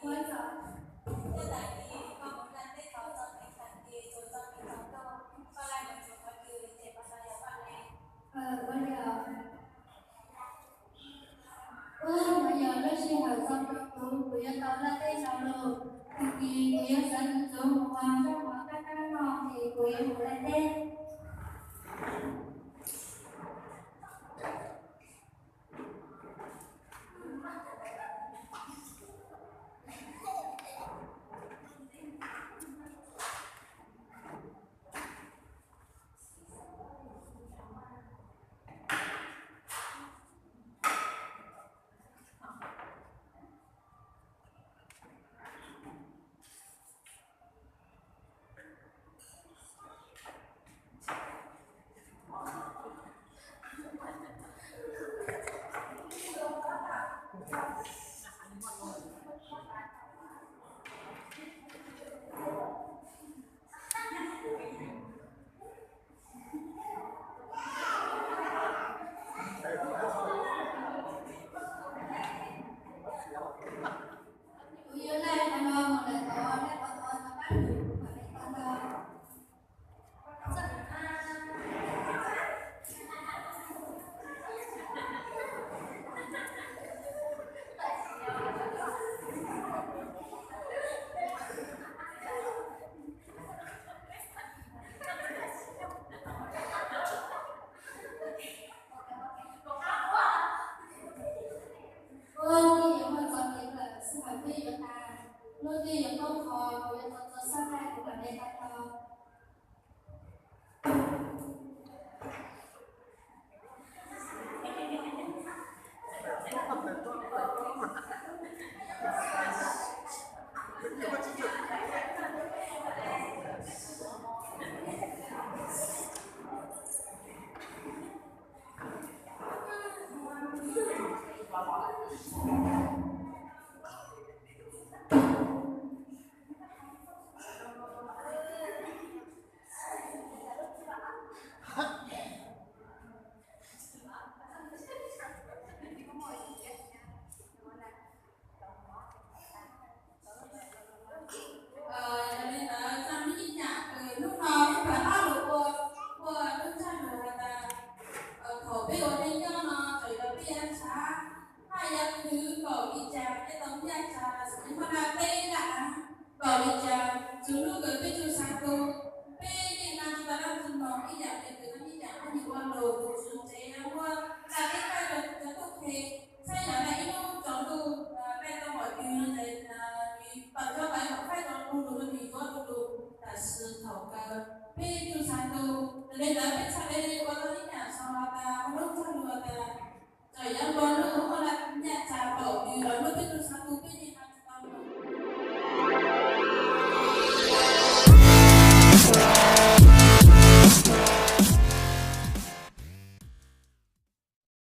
Ua txhaum. Nyob tas kis koj mus nram teb tod txog kev tag kis, txog kev txog ntuj, koj laij mus txog qhov twg ces koj tau yog vaj le. Ua li os. Ub, no yog lub sij hawm txog rau kuv, kuv yuav tau laj teb tau lus. Tag kis kuv yuav sawv ntxov mus ua zaj ua kab kab noj ces kuv yuav mus laj teb. Kuv yuav laij qhov no mus lawm tod, laij qhov tod rov qab lug kom nej tau tau. Ua ntej yuav muaj txoj kev lawm, sij hawm twb yuav tas, lub twb yuav poob qho, kuv yuav tau txog sab laij kuv mam li tau tau. Yog li ntawd, txog hnub nyoog nyam, hnub no peb pab ob lus ua, ua lub ntsaj lus has tas, thaum peb ua neej nyob no txawm yog peb yuav ntshav, haj yam khwv nkaus li cas, peb tau nyiaj tsa, txawm yog hmo no peb lam nkaus li cas, txhua hnub nkawd peb tsuj xav tu, peb yeej nqa tsis tau dab tsi mus ib yam li nkawd tau ib yam, peb yeej ua lus tus tswv tsev muab tsa teb kawg rau cov tub qhe, txhaj yog na ib hnub tsaus ntuj peb tau mom twg no ces nws tawm coj tais kom faib tau lus rau nws yuav rau lus tam sim thaum kawg peb tsuj xav tu. Yog li ntawd peb txhaj le ua tau ib yam xaus has tas ua lub ntsaj lus has tas, txawm yog